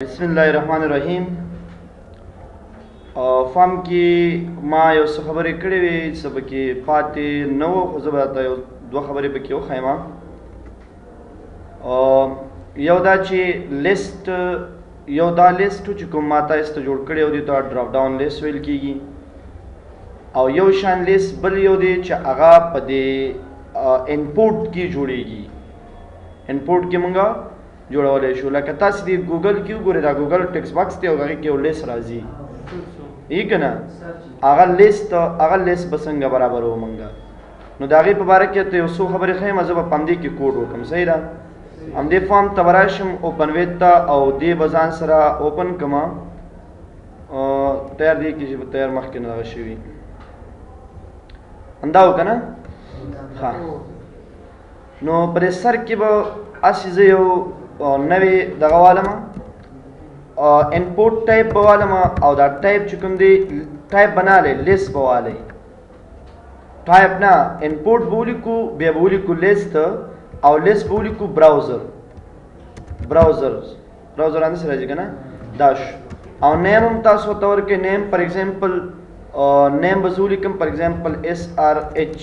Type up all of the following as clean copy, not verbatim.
بسم الله الرحمن الرحیم. فارم کې ما یو څه خبرې کړې وې، څه پکې پاتې نه وو، خو زه به درته یو دوه خبرې پکې وښایم. یو دا چې لیست، یو دا لیست چې کوم ما تاسو ته جوړ کړی او دې ته ډراپ ډاون لیست ویل کېږي، او یو شان لیست بل یو دی چې هغه په دې انپوټ کې جوړیږي. انپوټ کې مونږه جوړولی شو، لکه تاسو دې ګوګل کې وګورئ، دا ګوګل ټیکس باکس دی او هغې کې یو لیست راځي ای که نه، هغه لیست، هغه لیست به څنګه برابرو مونږه؟ نو د هغې په باره کې ته یو څو خبرې ښیم. زه به په همدې کې کوډ وکړم، صحیح ده؟ همدې فارم ته به راشم، اوپن ویب ته، او دې به ځان سره اوپن کړم. تیار دی کې چې تیار مخکې نه دغه شوي، همدا و که نه؟ ښه، نو پر سر کې به هسې زه یو نوې دغه والم، انپوټ ټایپ به والم، او دا ټایپ چې کوم دی ټایپ بنالی لیست به والی، ټایپ نه انپوټ به ولیکو، بیا به ولیکو لیست، او لیست به ولیکو براوزر، براوزر براوزر اندې سره راځي که نه؟ دا شو. او نیم هم تاسو ته ورکړئ. نیم فار ایگزامپل، نیم به زه ولیکم فار ایگزامپل اس آر ایچ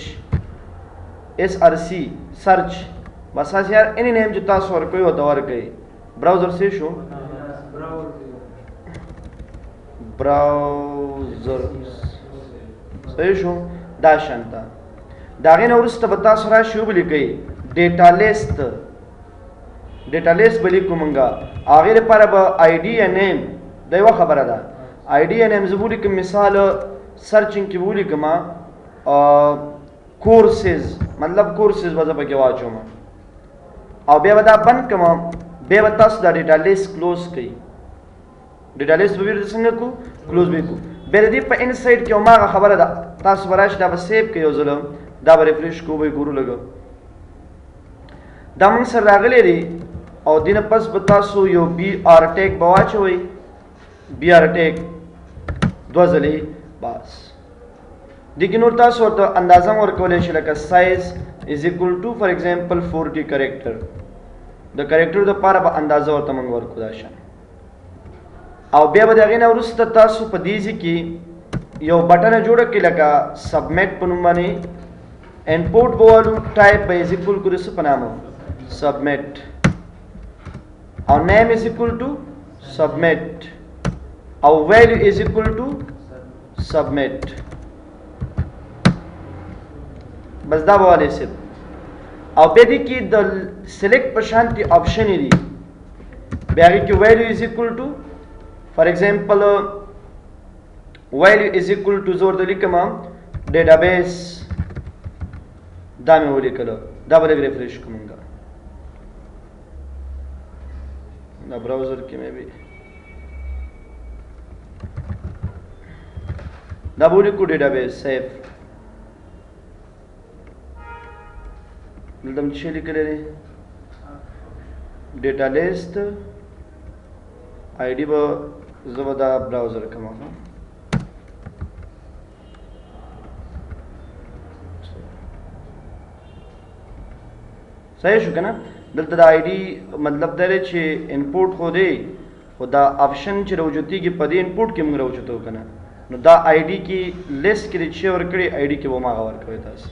اس آر سی سرچ، بس هسې یار اني نیم چې تاسو ورکوئ ورته ورکړئ. براوزر څه شو؟ براوزر صحیح شو. دا شانته د هغې نه وروسته به تاسو راشئ ولیکئ ډیټا لیست، ډیټا لیست به لیکو مونږه. هغې لپاره به آی ډي یا نیم، دا یوه خبره ده، آی ډي یا نیم زه به ولیکم، مثال سرچینګ کې به ولیکم کورسز، مطلب کورسز به زه پکې واچوم، او بیا به دا بند کړم. بیا به تاسو دا ډیټا لیست کلوز کړئ. ډیټا لیست به بیرته څنګه کو؟ کلوز به کو. بیا د دې په انسایډ کې هماغه خبره ده، تاسو به راشئ دا به سیو کړئ، یو ځل دا به ریفریش کوو، به یې ګورو لږ دا موږ سره راغلی دی. او دې نه پس به تاسو یو بي آر ټیګ به واچوئ، بي آر ټیګ دوه ځلې، بس. دې کې نور تاسو ورته اندازه هم ورکولی شئ، لکه سایز از ایکول ټو فار ایگزامپل 40 کریکټر، د کریکټر دپاره به اندازه ورته موږ ورکړو دا شان. او بیا به د هغې نه وروسته تاسو په دې ځای کې یو بټنه جوړه کړئ، لکه سبمیټ په نوم باندې، انپوټ به والو، ټایپ به از ایکول کړو د څه په نامه؟ سبمیټ، او نیم از ایکول ټو سبمیټ، او ویلیو از ایکول ټو سبمیټ، بس دا به والې صرف. او بیا دې کې د سلیکټ په شانتې آپشن دي، بیا هغې کې ویلیو از ایکول ټو فار ایگزامپل ویلیو از ایکول ټو زه ورته لیکم ډیټابیس، دا مې ولیکلو. دا به لږ ریفریش کړو مونږ دا براوزر کې مې به دا به ولیکو ډیټابیس سیف. دلته مې څه لیکلی دی؟ ډیټا لیست آی ډي به زه به دا براوزر کوم. صحیح شو که نه؟ دلته د آی ډي مطلب دا دی چې انپوټ خو دی، خو دا آپشن چې راوچتېږي په دې انپوټ کې موږ راوچتو که نه، نو دا آی ډي کې لیست کې چې ورکړي آی ډي کې به هماغه ورکوي تاسو.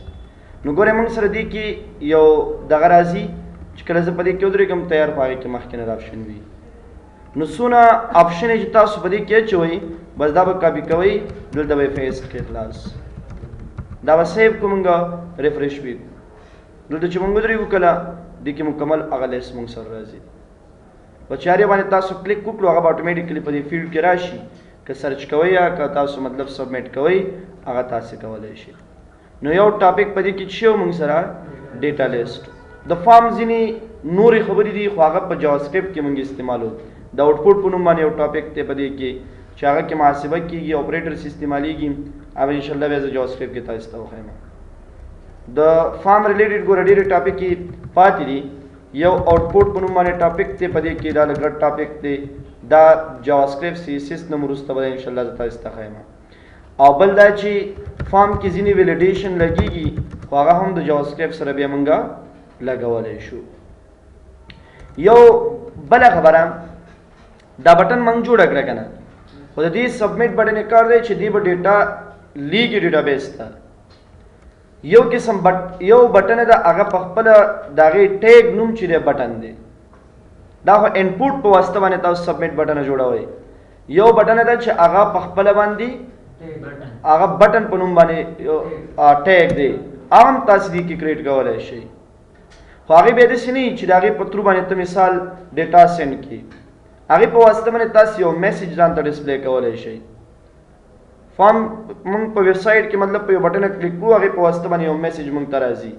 نو ګورئ موږ سره دې کې یو دغه راځي چې کله زه په دې کې ودرېږم تیار په هغې کې مخکې نه دا آپشن وي. نو څونه آپشن چې تاسو په دې کې اچوئ، بس دا به کاپي کوئ، دلته به یې پیسټ کړئ، خلاص. دا به سیو کړو موږ، ریفریش به کړو. دلته چې موږ ودرېږو کله دې کې مکمل هغه لیست موږ سره راځي. په چارې باندې تاسو کلیک وکړو، هغه به اټومیټیکلی په دې فیلډ کې راشي. که سرچ کوئ یا که تاسو مطلب سبمیټ کوئ، هغه تاسو کولی شئ. نو یو ټاپک په دې کې چې موږ سره ډیټا لیست، د فارم ځینې نورې خبرې دي، خو هغه په جاوا سکرپټ کې موږ استعمالو. د آوټپوټ په نوم باندې یو ټاپک دی په دې کې چې هغه کې محاسبه کېږي، اپریټرز استعمالېږي، هغه ان شاءالله بیا زه جاوا سکرپټ کې تاسو ته وښیم. د فارم ریلیټډ ګوره ډېرې ټاپک یې پاتې دي. یو آوټپوټ په نوم باندې ټاپک دی په دې کې، دا لږ غټ ټاپک دی، دا جاوا سکرپټ سی اس اس نه وروسته به ان شاءالله زه تاسو ته ښیم. او بل دا چې فارم کې ځینې ویلیډیشن لګېږي، خو هغه هم د جاوا سکرپټ سره بیا موږ لګولی شو. یو بله خبره دا بټن موږ جوړ کړ کنه، خو د دې سبمټ بټن کار دی چې دی به ډیټا لیږي ډیټابیس ته. یو قسم یو بټن ده هغه په خپل د هغې ټیګ نوم چې دی بټن دی، دا خو انپوټ په واسطه باندې تاسو سبمټ بټن جوړوئ. یو بټن ده چې هغه په خپل باندې هغه بټن په نوم باندې ټیګ دی، هغه هم تاسو دې کې کریټ کولی شئ. خو هغې بیا داسې نه وي چې د هغې په ترو باندې ته مثال ډیټا سینډ کړي، هغې په واسطه باندې تاسو یو میسج ځان ته ډسپلی کولی شئ. فارم مونږ په ویب سایټ کې مطلب په یو بټن کلیک کوو، هغې په واسطه باندې یو میسج مونږ ته راځي،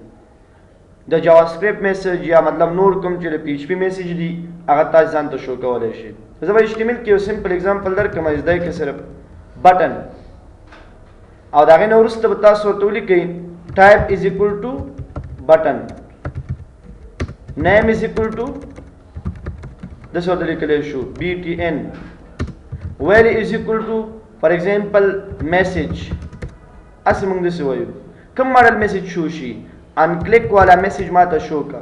د جاوا سکرپټ میسج یا مطلب نور کوم چې د پی ایچ پی میسج دي هغه تاسو ځان ته شو کولی شئ. زه به ایچ ټي ایم ایل کې یو سمپل اگزامپل درکړم، زده کې صرف بټن او د هغې نه وروسته به تاسو ورته ولیکئ ټایپ از ایکول ټو بټن، نیم از ایکول ټو داسې ورته لیکلی شو بی ټي ان، ویلی از ایکول ټو فار ایگزامپل میسج. هسې موږ داسې وایو کوم ماډل میسج شو شي، ان کلیک والا میسج ما ته شو کا.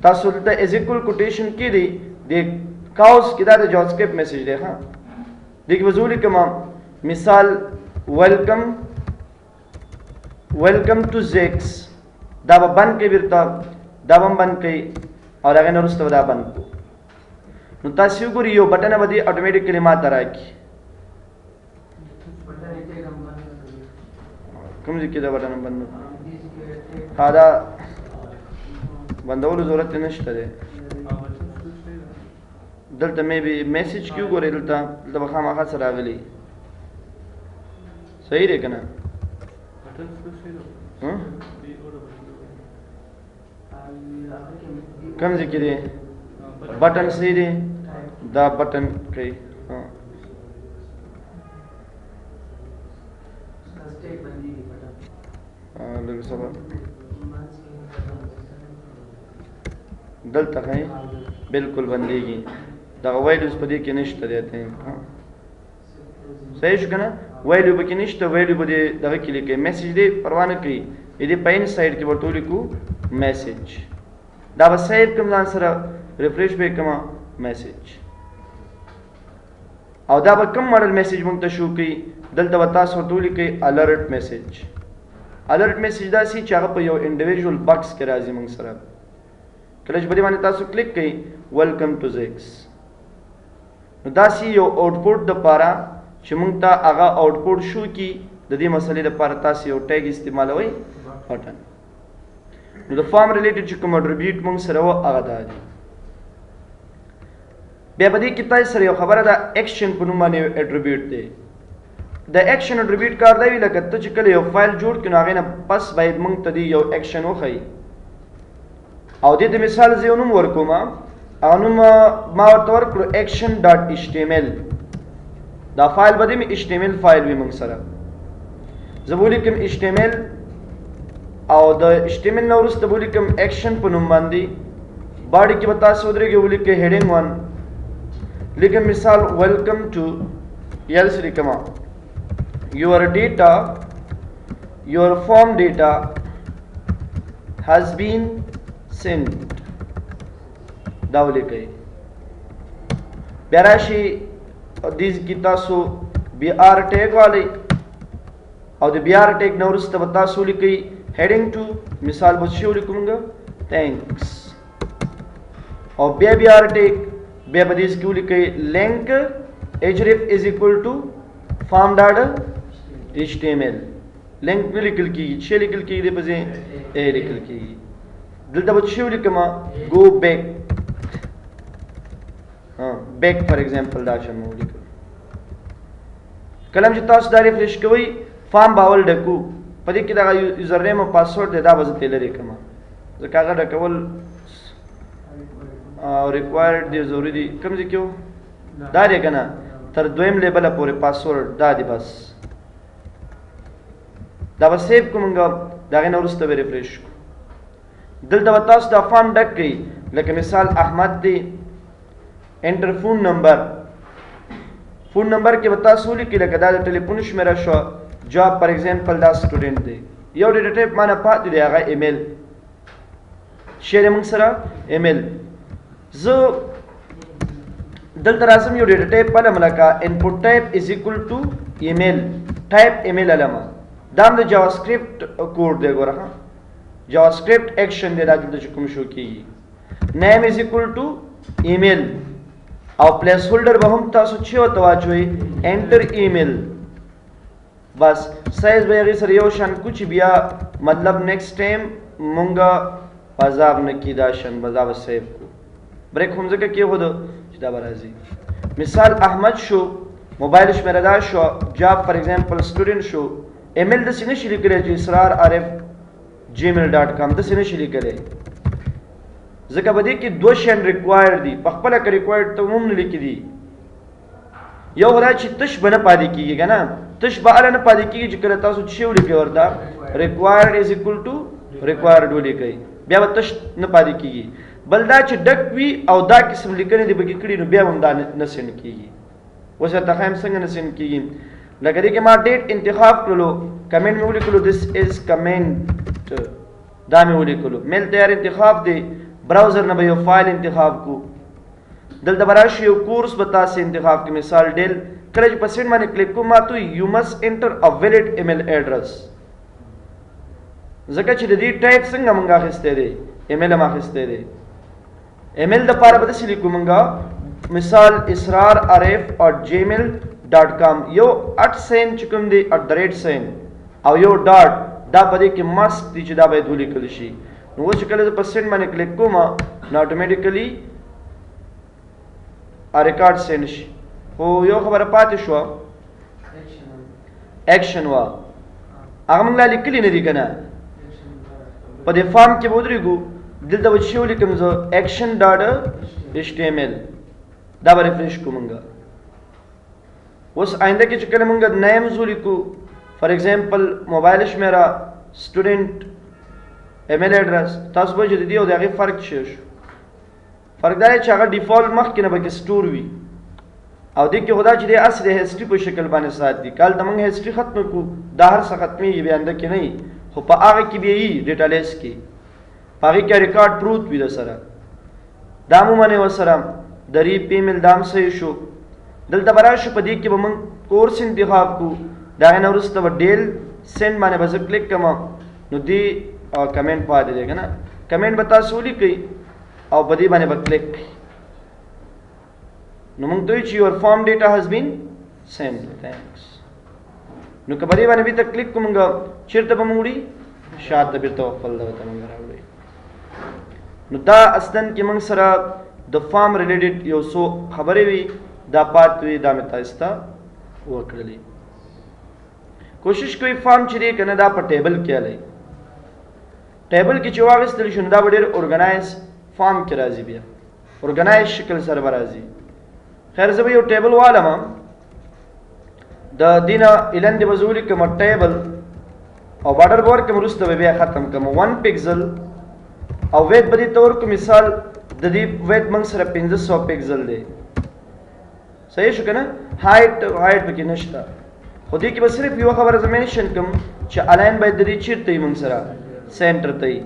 تاسو دلته از ایکول کوټیشن کې دی، د کاوس کې دا د جاوا سکرپټ میسج دی. ها دې کې به زه ولیکم مثال ویلکم، ویلکم ټو زیکس، دا به بند کړئ، بیرته دا به هم بند کړئ او د هغې نه وروسته به دا بند کړو. نو تاسو وګورئ یو بټن به دې اټومیټیکلي ما ته راکړي. کوم ځای کې دا بټن بند کړو؟ ها دا بندولو ضرورت یې نشته دی. دلته مې به میسج کې وګورئ، دلته دلته به خامخا څه راغلي، صحیح دی که نه؟ کوم ځای کې دی بټن؟ صحیح دی، دا بټن کوي. لږ صبر، دلته ښایي بالکل بندېږي، دغه ویلیوز په دې کې نشته دی. صحیح شو که نه؟ ویلیو پکې نشته، ویلیو به دې دغه کې لیکئ میسج دی، پروا نه کوي. دې په ان سایډ کې ورته ولیکو میسج، دا به سیو کړم ځان سره، ریفریش به یې کړم میسج، او دا به کوم ماډل میسج موږ ته شو کوي. دلته به تاسو ورته ولیکئ الرټ میسج. الرټ میسج داسې چې هغه په یو انډیویژوال باکس کې راځي موږ سره. کله چې په دې باندې تاسو کلیک کړئ ویلکم ټو زیکس، نو داسې یو آوټپوټ دپاره چې موږ ته هغه آوټپوټ شو کړي، د دې مسئلې دپاره تاسو یو ټیګ استعمالوئ بټن. نو د فارم ریلیټډ چې کوم اټریبیوټ موږ سره و هغه دا دی. بیا په دې کې تاسو سره یو خبره ده، اکشن په نوم باندې یو اټریبیوټ دی. د اکشن اټریبیوټ کار دا وي لکه ته چې کله یو فایل جوړ کړې نو هغې نه پس باید موږ ته دې یو اکشن وښیي. او دې ته مثال زه یو نوم ورکوم، هغه نوم ما ورته ورکړو اکشن ډاټ ایچ ټي ایم ایل. دا فایل به دې ایچ ټي ایم ایل فایل وي موږ سره. زه به ولیکم ایچ ټي ایم ایل او د ایچ ټي ایم ایل نه وروسته به ولیکم اکشن په نوم باندې. باډي کې به تاسو ودرېږئ ولیکئ هیډینګ 1، لیکم مثال ویلکم ټو، یا داسې لیکم your data, your form data has been sent. دا ولیکئ. بیا راشي دې کې تاسو بی آر ټیګ والئ او د بی آر ټیګ نه وروسته به تاسو ولیکئ هیډینګ 2، مثال به څه ولیکو موږ ثانکس، او بیا بی آر ټیګ، بیا به دې کې ولیکئ لینک href is equal to form dot html. لینک نه لیکل کېږي، څه لیکل کېږي؟ دې په ځای ای لیکل کېږي. دلته به څه ولیکم؟ ګو بیک، بیک فار ایگزامپل دا شی مې ولیکل. کله چې تاسو دا ریفرش کوئ فارم به اول ډکو، په دې کې دغه یوزر نیم او پاسورډ دی، دا به زه ترې لرې کړم ځکه هغه ډکول ریکوایرډ دی، ضروري دی. کوم ځای کې و؟ دا دی که نه، تر دویم لیبله پورې پاسورډ دا دی، بس دا به سیو کړو موږ، د هغې نه وروسته به ریفرش کړو. دلته به تاسو دا فارم ډک کړئ، لکه مثال احمد دی، انټر فون نمبر، فون نمبر کې به تاسو ولیکئ لکه دا د ټلیفون شمېره شوه، جاب فار ایگزامپل دا سټوډنټ دی، یو ډیټا ټایپ مانه پاتې دی هغه ایمیل شی دی موږ سره ایمیل. زه دلته راځم یو data type علم لکه input type is equal to email type email علم. دا هم د JavaScript code دی، ګوره ها، JavaScript action دی دا دلته چې کوم شو کیږي. name is equal to email او placeholder به هم تاسو چې ورته واچوئ enter email. بس سایز به هغې سره یو شان کو چې بیا مطلب next time مونږه عذاب نه کی دا شان به دا به save کو. break هم ځکه کېښود چې دا به راځي. مثال احمد شو، موبایل شمېره دا شو، job for example student شو، ایمیل داسې نه شي لیکلی چې اسرار عارف Gmail dot com داسې نه شي لیکلی، ځکه په دې کې دوه شیان required دي. په خپله که required ته هم نه لیکي دي. یو خو دا چې تش به نه پاتې کېږي که نه، تش به هله نه پاتې کېږي چې کله تاسو څه ولیکئ ورته required is equal to required ولیکئ، بیا به تش نه پاتې کېږي. بل دا چې ډک وي او دا قسم لیکنې دې پکې کړي نو بیا هم دا نه send کېږي. اوس درته ښایم څنګه نه send کېږي. لکه دې کې ما date انتخاب کړلو، کمنټ مې ولیکلو this is comment، دا مې ولیکلو، mail تیار انتخاب دی، browser نه به یو فایل انتخاب کو، دلته به راشي یو course به تاسې انتخاب کړئ. مثال ډیل کله چې په send باندې کلیک کوم ماته you must enter a valid email address، ځکه چې د دې ټایپ څنګه مونږ اخیستی دی، ایمیل هم اخیستی دی. ایمیل د پاره به داسې لیکو مونږ، مثال اسرار عارف at Gmail dot com، یو at sign چې کوم دی at the rate sign او یو dot، دا په دې کې must دی چې دا باید ولیکل شي. نو اوس چې کله زه په send باندې کلیک کوم نو automatically record send شي. خو یو خبره پاتې شوه، اکشن وا هغه موږ لا لیکلي نه دي که نه، په دې form کې به ودرېږو، دلته به چې ولیکم زه action dot HTML، دا به refresh کړو موږ. اوس آینده کې چې کله موږ names ولیکو، for example mobile شمېره، student، email address، تاسو به چې د دې او د هغې فرق څه شو؟ فرق دا دی چې هغه default مخکې نه پکې store وي، او دې کې خو دا چې دی اصل history په شکل باندې ساتي. کال ته موږ history ختم کړو، دا هر څه ختمېږي، بیا آینده کې نه وي، خو په هغه کې بیا یي database کې، په هغې کې ریکارډ پروت وي د سره. دا مو منې ورسره دری پیمیل دام صحیح شو. دلته به راشو، په دې کې به موږ course انتخاب کړو، د هغې نه وروسته به ډیل send باندې به زه کلیک کړم، نو دې کمنټ پاتې دی که نه، کمنټ به تاسو ولیکئ او په دې باندې به کلیک کړئ. نو موږ ته وایي چې your form data has been sent, thanks. نو که په دې باندې بیرته کلیک کړو، موږ چېرته به موږ وړي؟ شاته بیرته خپل دغه ته موږ راوړي. نو دا اصلاً کې موږ سره د form related یو څو خبرې وي، دا پات وي، دا مې تاسو ته وکړلې. کوشش کوئ form چې دی که نه دا په table کې الی، table کې چې واخیستل شي نو دا به ډېر organize form کې راځي، بیا organize شکل سره به راځي. خیر زه به یو table والم، د دې نه الندې به زه ولیکم table او border به ورکړم، وروسته به بیا ختم کړم 1 پکسل او width به دې ته ورکړو. مثال د دې width موږ سره 500 پکسل دی، صحیح شو که نه؟ height پکې نشته، خو دې کې به صرف یوه خبره زه mention کړم چې align باید د دې چېرته وي؟ موږ سره center ته وي.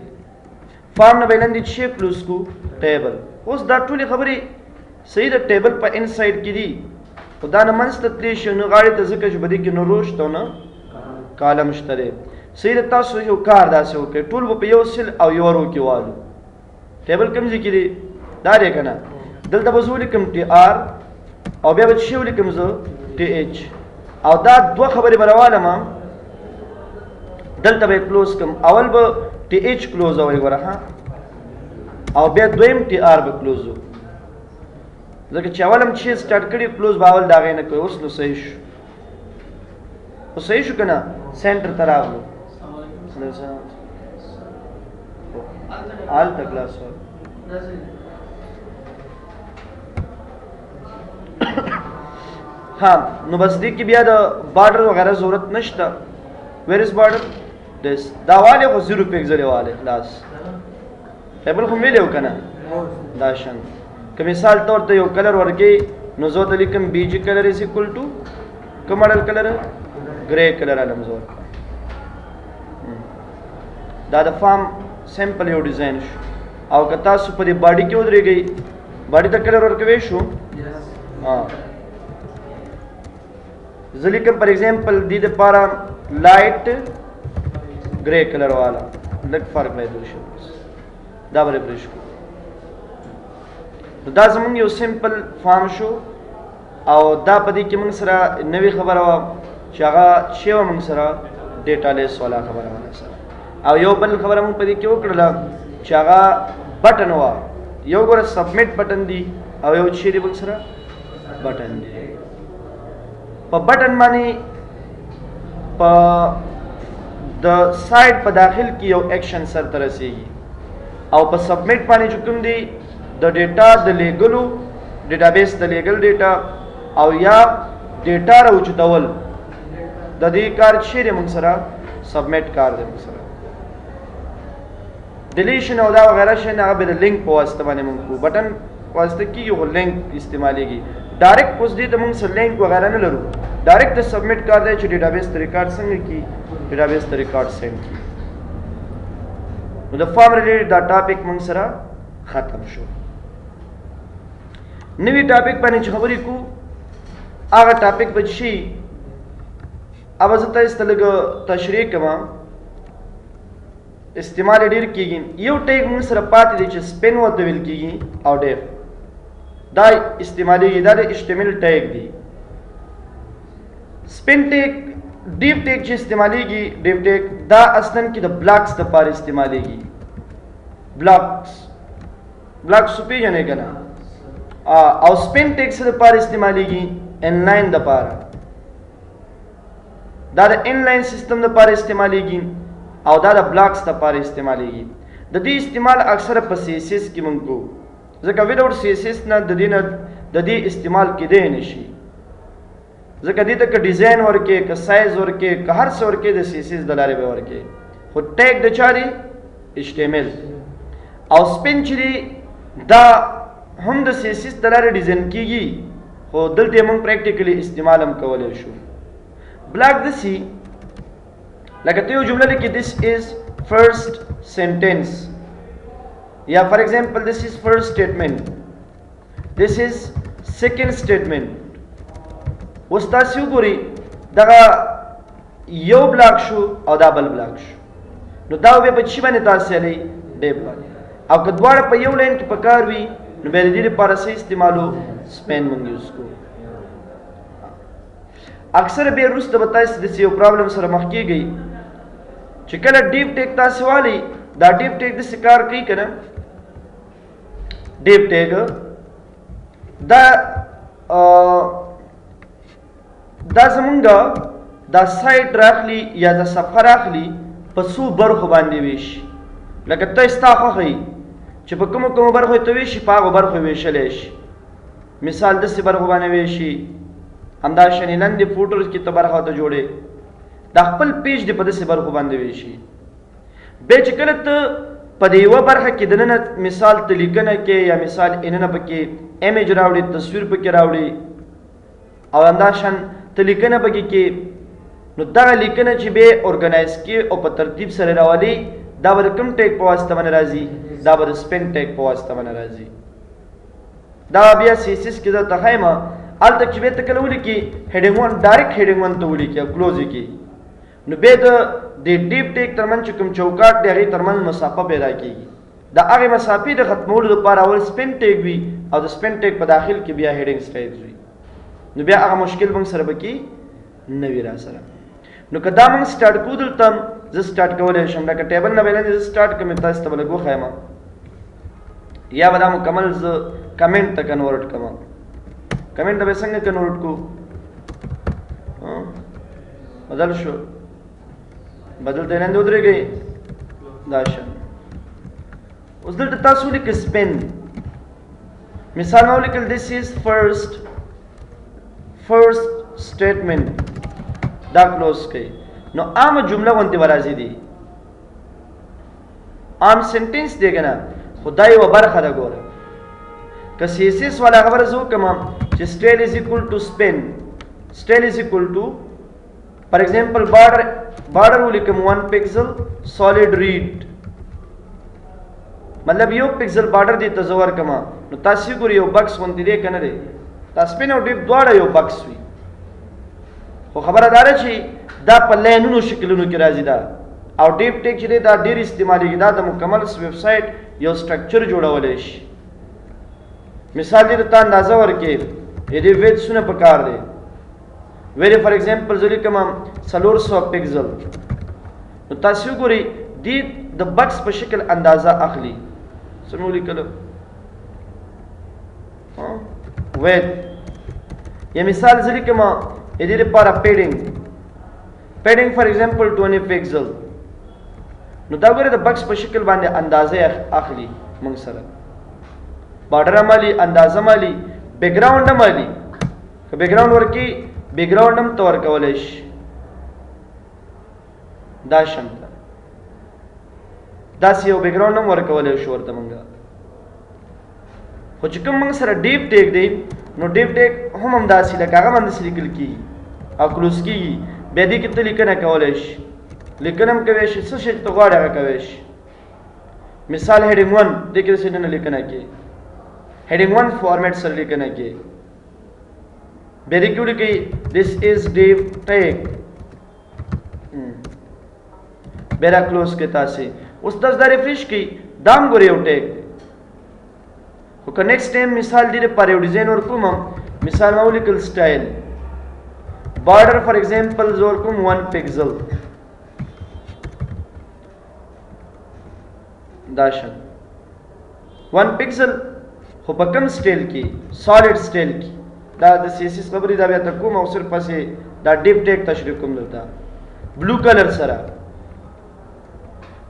form نه به یې لاندې چې close کړو table. اوس دا ټولې خبرې صحیح د table په inside کې دي، خو دا نه منځ ته تللی شي نو غاړې ته، ځکه چې په دې کې نه row شته نه column شته دی. صحیح ده، تاسو یو کار داسې وکړئ، ټول به په یو cell او یو row کې والو. table کوم ځای کې دی؟ دا دی که نه؟ دلته به زه ولیکم TR او بیا به څه ولیکم زه TH، او دا دوه خبرې به راوالم، دلته به یې close کړم. اول به TH close وایي ګوره ها، او بیا دویم TR به close وو، ځکه چې اول هم چې start کړي close به اول د هغې نه کوي. اوس نو صحیح شو، اوس صحیح شو که نه؟ center ته راغلو. هلته کلاس ورکړو. ها نو بس دې کې بیا د border وغیرہ ضرورت نشته. where is border؟ this دا والے خو 0 پکسل والے خلاص. table خو مې لیو کنه دا شان. که مثال طور ته یو color ورکې نو زه ته لیکم BG color is equal to کوم اډل color؟ grey color علم زه ورکړم. دا د form simple یو design شو. او که تاسو په دې body کې ودرېږئ، body ته color ورکوي شو؟ ها زه لیکم فار ایگزامپل دې لپاره لایټ ګری کلر والا، لږ فرق پیدا شو، دا به ریفرش کو. نو دا زمونږ یو سمپل فارم شو، او دا په دې کې موږ سره نوې خبره وه چې هغه چې وه موږ سره ډیټا لیس والا خبره وه سره. او یو بل خبره موږ په دې کې وکړله چې هغه بټن وه، یو ګوره سبمیټ بټن دی او یو چې دی موږ سره بټن دی. په بټن باندې په د سایت په داخل کې یو اکشن سر ته رسیږي، او په سبمیټ باندې چې کوم دی د ډیټا د لیږلو، ډیټابیس د لیږل ډیټا او یا ډیټا راوچتول، د دې کار چې دی موږ سره سبمیټ کار دی. موږ سره ډیلیشن او دا وغیرہ شي نه، هغه به د لینک په واسطه باندې موږ کو بټن واسطه کیږي، خو لینک استعمالیږي ډایرکټ. اوس دې ته موږ سره لینک وغیرہ نه لرو، ډایرکټ د سبمیټ کار دی چې ډیټابیس ته ریکارډ څنګه کی، ډیټابیس ته ریکارډ سند کی. نو د فارم ریلیټډ دا ټاپک موږ سره ختم شو. نوی ټاپک باندې چې خبرې کو، هغه ټاپک به شي اوبه زه تاسو ته لږ تشریح کوم، استعمال ډیر کیږي. یو ټیګ موږ سره پاتې دی چې سپین ورته ویل کیږي او ډیف، دا استعمالیږي، دا د HTML ټیګ دی. سپین ټیګ، ډیف ټیګ چې استعمالیږي، ډیف ټیګ دا اصلا کې د بلاکس د پاره استعمالیږي. بلاکس، بلاکس پیژنې کنه؟ او سپین ټیګ سره لپاره استعمالیږي انلاین د پاره، دا د انلاین سیستم د پاره استعمالیږي او دا د بلاکس د پاره استعمالیږي. د دې استعمال اکثره په سی اس اس کې مونږ کو، ځکه ویداوټ سی اس اس نه د دې نه د دې استعمال کېدی نه شي، ځکه دې ته که ډیزاین ورکې، که سایز ورکې، که هر څه ورکې، د سی اس اس د لارې به ورکې. خو ټیګ د چا دی؟ اچ ټي ایم ایل. او سپین چې دی دا هم د سی اس اس د لارې ډیزاین کیږي، خو دلته موږ پریکټیکلی استعمال هم کولی شو. بلاک دسی لکه ته یو جمله لیکې، this is first sentence، یا for example this is first statement, this is second statement. اوس تاسو وګورئ دغه یو بلاک شو او دا بل بلاک شو، نو دا به په چی باندې تاسو لې ډی بلاک، او که دواړه په یو لاین کې پکار وي نو بیا د دې لپاره څه استعمالو؟ سپین مونږ یوز کوو. اکثر به وروسته به تاسو د یو پرابلم سره مخ کیږئ چې کله ډیپ ټیک تاسو والی، دا ډیپ ټیک د کار کوي کنه؟ ډیپ ټیک دا دا زمونږ دا سایت راخلی یا دا صفحه راخلی په څو برخو باندې ویشي، لکه ته ستا خوښه یي چې په کومو کومو برخو یې ته ویشي، په هغو برخو یې ویشلی شي. مثال داسې برخو باندې ویشي، همدا شان یې لاندې فوټر کې ته برخه ورته جوړې، دا خپل پیج دې په داسې برخو باندې ویشي. بیا چې کله ته په دې یوه برخه کې دننه مثال ته لیکنه کې یا مثال اننه پکې ایمیج راوړي، تصویر پکې راوړي، او همدا شان ته لیکنه پکې کې، نو دغه لیکنه چې به اورګنایز کې او په ترتیب سره راولي، دا به د کوم ټیګ په واسطه باندې راځي؟ دا به د سپین ټیګ په واسطه باندې راځي. دا بیا سی اس اس کې زه ته ښایم، هلته چې بیا ته کله ولیکې هډینګ 1، ډایرکټ هډینګ 1 ته ولیکې او کلوز یې کړي، نو بیا د دې ډیپ ټیګ ترمنځ چې کوم چوکاټ دی هغې ترمنځ مسافه پیدا کیږي. د هغې مسافې د ختمولو لپاره اول سپین ټیګ وي او د سپین ټیګ په داخل کې بیا هډینګ سټایلز وي، نو بیا هغه مشکل موږ سره پکې نه وي را سره. نو که دا موږ سټارټ کوو، دلته زه سټارټ کولی شم، لکه ټیبل نه به لاندې زه سټارټ کړم، تاسو ته به لږ وښایم، یا به دا مکمل زه کمنټ ته کنورټ کړم. کمنټ ته به څنګه کنورټ کو؟ بدل شو، بدل ته لاندې ودرېږئ، دا شم. اوس دلته تاسو ولیکئ سپین، مثال ما ولیکل this is first statement، دا کلوز کړئ، نو عامه جمله غونتې به راځي دي، عام سنټنس دی که نه، خو دا یوه برخه ده. ګوره که سی اس اس والا خبره زه وکړم چې سټایل از ایکول ټو سپین، سټایل از ایکول ټو فار ایگزامپل بارډر ولیکم 1 پکسل سالیډ ریډ، مطلب یو پکسل بارډر دی ته زه ورکړم، نو تاسو ګورئ یو بکس غوندې دی که نه دی، دا سپین او ډیپ دواړه یو بکس وي، خو خبره دا ده چې دا په لاینونو شکلونو کې راځي دا. او div tag چې دی دا ډیر استعمالیږي، دا د مکمل ویب سایټ یو structure جوړولی شي. مثال دې ته اندازه ورکې، دې width څونه پکار دی؟ ویلې for example زه لیکم 400 پکسل. نو تاسو وګورئ دې د box په شکل اندازه اخلي. څه مې ولیکلو؟ width. یا مثال زه لیکم دې لپاره padding، padding for example 20 pixel. نو دا ګوره د box په شکل باندې اندازه اخلي موږ سره، border مالي، اندازه مالي، background مالي. که background ورکی background هم ته ورکولی شي. دا شان ده، داسې یو background هم ورکولی شو ورته موږ. خو چې کوم موږ سره div tag دی، نو div tag هم همداسې لکه هغه باندې لیکل کېږي او close کېږي. بیا دې کې ته لیکنه کولی شي، لیکنه هم کوی شي، څه شی چې ته غواړې هغه کوی شي. مثال heading 1 دې کې داسې نه لیکنه کې، heading 1 format سره لیکنه کې، بیا دې کې ولیکئ this is div tag، بیا دا close کړئ تاسې. اوس تاسو دا refresh کړئ، دا هم ګورئ یو tag دی. خو که next time مثال دې لپاره یو design ورکوم، مثال ما ولیکل style border for example زه ورکوم 1 پکسل، دا شان 1 پکسل، خو په کوم style کې؟ solid style کې. دا د CSS خبرې دا بیا ته کوم او صرف پسې دا div tag تشریح کوم درته blue color سره.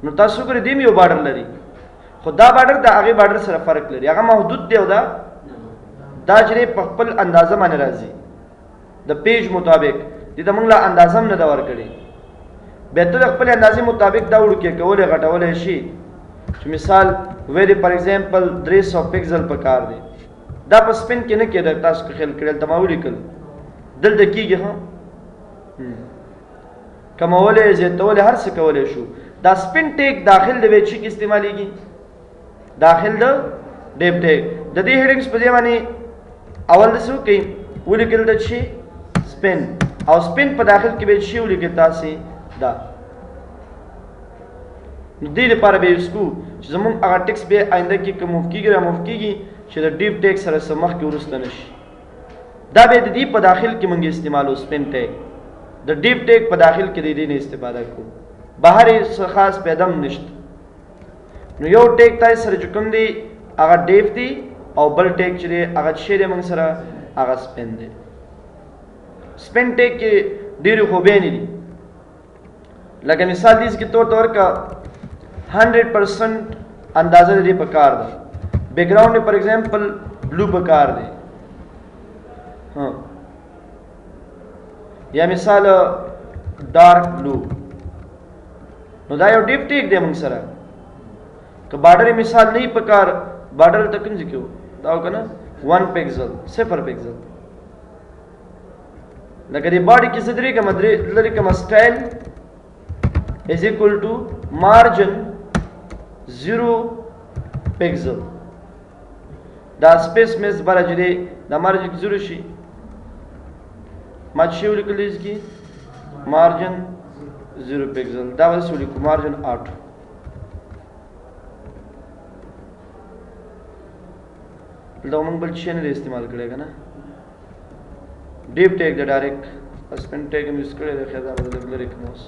نو تاسو ګورئ دې یو border لري، خو دا border د هغې border سره فرق لري، هغه محدود دی او دا دا چې په خپل اندازه باندې راځي د page مطابق. دې ته موږ لا اندازه هم نه ده ورکړې. بیا ته د خپلې اندازې مطابق دا وړوکی کولی غټولی شي. چې مثال ویلې for example 300 pixel پکار دی، دا په span کې نه کېده، تاسو که خیال کړی هلته ما ولیکل، دلته کېږي. ها کمولی زیاتولی هر څه کولی شو. دا span tag داخل د ویب چې کې استعمالیږي، داخل د div tag. د دې headings په ځای باندې اول داسې وکړئ، ولیکل د چې span، او span په داخل کې به چې ولیکئ تاسې دا. نو دې لپاره به یوز کوو چې زموږ هغه ټیکس به آینده کې که move کېږي را move کېږي چې د div tag سره څه مخکې وروسته نه شي. دا به د دې په داخل کې موږ استعمالو span tag، د div tag په داخل کې د دې نه استفاده کوو، بهر یې څه خاص پیدا هم نشته. نو یو tag تاسو سره چې کوم دی هغه div دی، او بل tag چې دی هغه څه دی موږ سره هغه span دی. span tag کې ډېرې خوبیانې دي، لکه مثال دې کې تور تور کا 100% اندازه دې په کار ده، background for example blue په کار دی، ها یا مثال dark blue. نو دا یو div tag دی موږ سره. که border مثال نه په کار، border ته کوم ځای کې دا وکنه 1 پکسل 0 پکسل، لکه دې body کې څه درې کوم درې لري کوم style is equal to margin 0 pixel. دا space میز بره چې دی دا margin 0 شي، ما چې ولیکل کې margin 0 pixel، دا ورسې ولیکو margin 8. دا موږ بل شی نه دی استعمال کړی که نه، div tag د direct span tag هم use کړی دی. خیر دا به لږ لرې کړم اوس.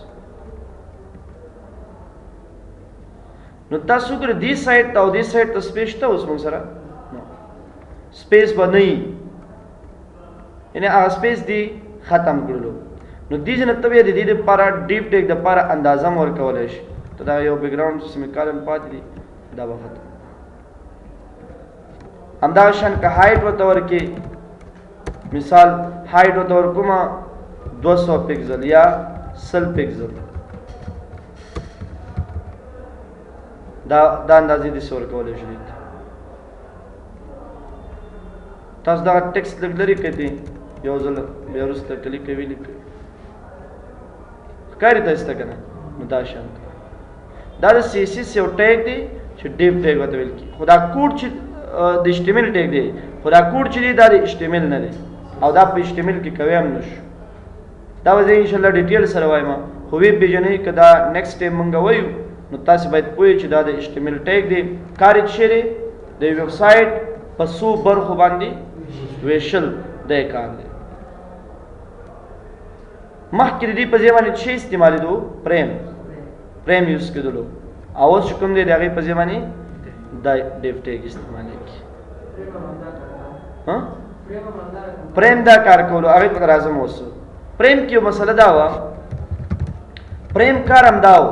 نو تاسو ګورئ دې side ته او دې side ته space شته اوس موږ سره؟ نو space به نه وي، یعنې هغه space دی ختم کړلو. نو دې ځای نه ته بیا د دې دپاره div tag دپاره اندازه هم ورکولی شي. ته دا یو background semicolon پاتې دی، دا به ختم. همدغه شان که height ورته ورکې، مثال height ورته ورکومه 200 پکسل یا 100 پکسل، دا دا اندازې داسې ورکولی شو. تاسو دغه ټیکسټ لږ لرې کړئ دی، یو ځل بیا وروسته کلیک کوي لیکئ، ښکاري تاسو ته که نه؟ نو دا شان دا د CSS یو tag دی چې div tag ورته ویل کېږي، خو دا کوډ چې د HTML tag دی خو دا کوډ چې دی دا د HTML نه دی او دا په HTML کې کوي هم نشو. دا به زه انشاءالله detail سره وایم، خو ویې پېژنئ که دا next time مونږ وایو نو تاسې باید پوه چې دا د HTML tag دی. کار یې څه دی؟ د ویب سایټ په څو برخو باندې ویشل دی کار دی. مخکې د دې په ځای باندې څه استعمالېدو؟ frame، frame use کېدلو. او اوس چې کوم دی د هغې په ځای باندې دا div tag استعمالېږي. فریم دا کار کولو، هغې په راځم اوس. فریم کې یو مسله دا وه، فریم کار هم دا و،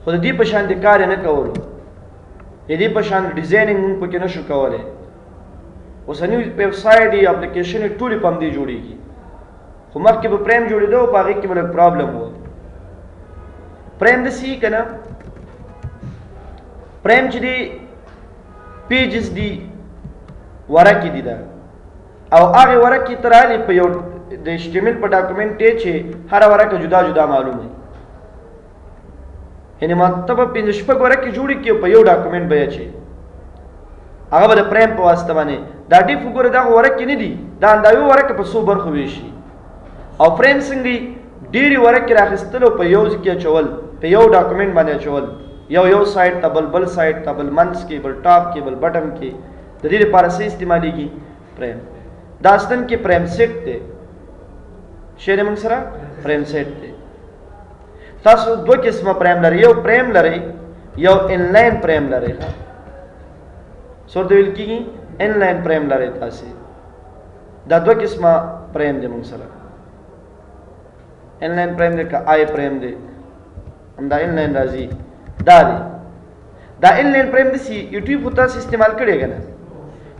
خو د دې په شان د کار یې نه کولو، د دې په شان designing مونږ پکې نه شو کولی. اوسني ویب سایټ یا اپلیکیشن ټولې په همدې جوړېږي، خو مخکې به فریم جوړېدو په هغې کې به لږ problem و. فریم داسې که نه، فریم چې دی pages دي، ورقې دي دا، او هغې ورقې ته راغلې په یو د HTML په document دی چې هره ورقه جدا جدا معلومه وي. یعنې ته به پنځه شپږ ورقې جوړې کړې او په یو document به یې اچوې، هغه به د فریم په واسطه باندې. دا div وګوره، دا خو ورقې نه دي، دا همدا یو ورقه په څو برخو ویشي. او فریم څنګه وي؟ ډېرې ورقې راخیستل او په یو ځای کې اچول، په یو document باندې اچول، یو یو side ته، بل بل side ته، بل منځ کې، بل top کې، بل bottom کې. د دې لپاره څه استعمالېږي؟ فریم. دا اصلاً کې frameset دی، شی دی موږ سره frameset دی. تاسو دوه قسمه فریم لرئ، یو فریم لرئ، یو inline frame لرئ. ښه، څه ورته ویل کېږي؟ inline frame لرئ تاسې. دا دوه قسمه فریم دی موږ سره، inline frame دی که iframe دی، همدا inline راځي. دا دی دا inline frame داسې یوټیوب خو تاسو استعمال کړی که نه؟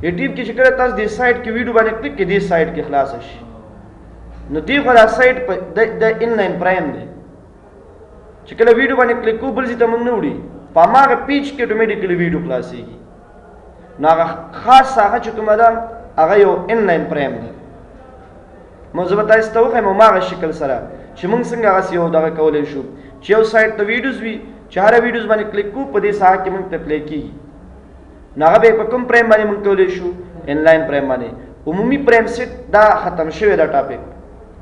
یوټیوب کې چې کله تاسو دې سایټ کې ویډیو باندې کلیک کړئ، دې سایټ کې خلاصه شي، نو دې خو دا سایټ په د inline frame دی چې کله ویډیو باندې کلیک کوو بل ځای ته موږ نه وړي، په هماغه page کې automatically ویډیو خلاصېږي. نو هغه خاص ساحه چې کومه ده هغه یو inline frame دی. نو زه به تاسو ته وښیم هماغه شکل سره چې موږ څنګه هغسې یو دغه کولی شو چې یو سایټ ته videos وي، چې هره videos باندې کلیک کوو په دې ساحه کې موږ ته play کېږي. نو هغه به په کوم فریم باندې موږ کولی شو؟ inline frame باندې. عمومي frameset دا ختم شوی دا topic،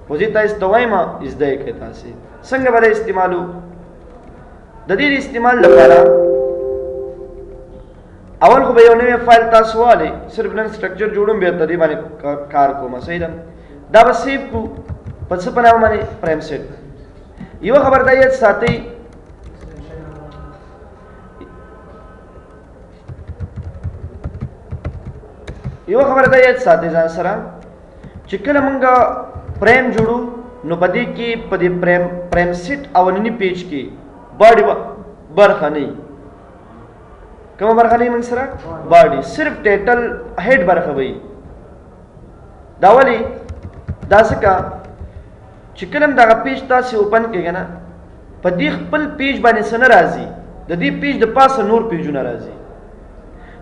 خو زه تاسو ته وایم زده یې کړئ تاسې څنګه به دا استعمالو. د دې استعمال لپاره اول خو به یو نوی فایل تاسو والئ، صرف نن structure جوړوم بیا ته دې باندې کار کوم. صحیح ده؟ دا به save کړو په څه په نامه باندې؟ frameset. یوه خبر دا یاد ساتئ، یوه خبره دا یاد ساتئ ځان سره چې کله مونږ فریم جوړو نو په دې کې په دې frameset اولني page کې body برخه نه وي. کومه برخه نه وي موږ سره؟ body، صرف title head برخه وي. دا ولې؟ دا ځکه چې کله هم دغه page تاسې open کړئ که نه، په دې خپل page باندې څه نه راځي، د دې page د پاسه نور پیجونه راځي.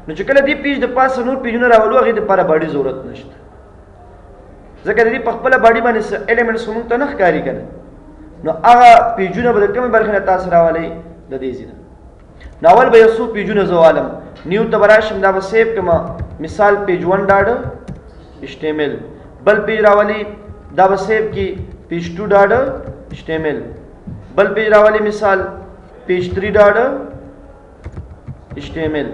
نو چې کله دې page د پاسه نور پیجونه راولو، هغې دپاره body ضرورت نشته، ځکه د دې په خپله body باندې څه elements خو موږ ته نه ښکاري که نه. نو هغه پیجونه به د کومې برخې نه تاسو راولئ؟ د دې ځای نه. نو اول به یو څو پیجونه زه والم، new ته به راشم، دا به save کړم، مثال page 1.html، بل page راولي، دا به save کړي page 2.html، بل page راولي مثال page 3.html.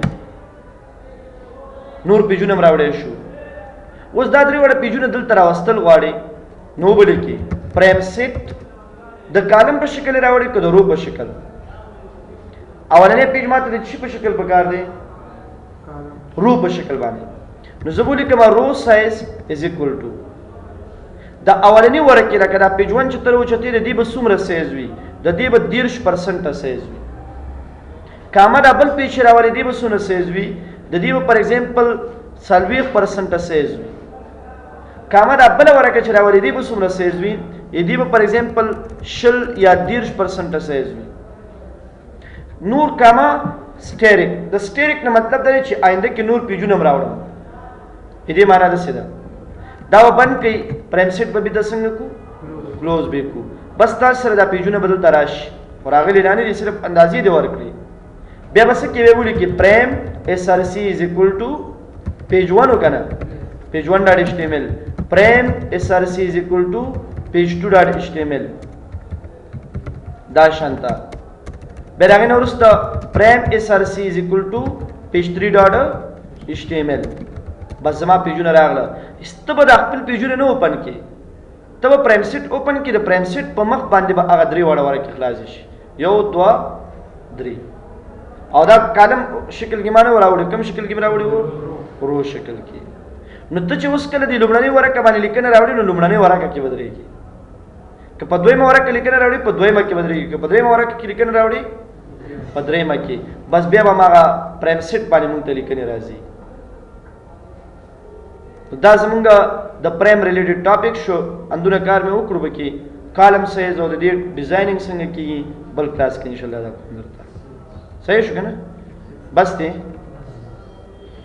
نور پیجونه هم راوړی شو. اوس دا درې واړه پیجونه دلته راوستل غواړي، نو وبه لیکي frameset د column په شکل یې راوړي که د row په شکل؟ اولنی page ماته د څه په شکل پکار دی؟ row په شکل باندې. نو زه به ولیکم row size is equal to د اولنی ورقې، لکه دا page 1 چې تر اوچتې د دې به څومره سایز وي؟ د دې به 30% سایز وي. کامه دا بل page چې راولي دې به څومره سایز وي؟ د دې به for example 40% size وي. کامه دا بله ورقه چې راولي دې به څومره سایز وي؟ دې به for example 20 یا 30% سایز وي. نور comma asterisk، د asterisk نه مطلب دا دی چې آینده کې نور پیجونه هم راوړم. دې معنا داسې ده. دا به بند کړئ، frameset به بیا څنګه کړو؟ close به کړو. بس تاسو سره دا پیجونه به دلته راشي، خو راغلي لا نه دي، صرف اندازې دې ورکړي. بیا به څه کوې؟ ولیکې frame src is equal to Page 1 وکنه، page 1.html prem src is equal to page 2.html دا شانتا. بیا د هغې نه وروسته prem src is equal to page 3.html. بس زما پیجونه راغله. ته به د خپل پیجونه نه اوپن کې، ته به پریم سیټ اوپن کې، د پریم سیټ په مخ باندې به هغه درې واړه ورقې خلاصې شي، 1 2 3. او دا کالم شکل کې ما نه راوړي، کوم شکل کې مې راوړي وو؟ رو شکل کې. نو ته چې اوس کله د لومړنۍ ورقه باندې لیکنه راوړي، نو لومړنۍ ورقه کې بدلېږي. که په دویمه ورقه لیکنه راوړي، په دویمه کې بدلېږي. که په درېیمه ورقه کې لیکنه راوړي، په درېیمه کې. بس بیا به هماغه پریم سیټ باندې مونږ ته لیکنې راځي. دا زمونږ د پریم ریلیټډ ټاپک شو. اندونه کار مې وکړو پکې، کالم سایز او د دې ډیزاینینګ څنګه کېږي، بل کلاس کې انشاءالله دا کوم درته. صحیح شو که نه؟ بس دی.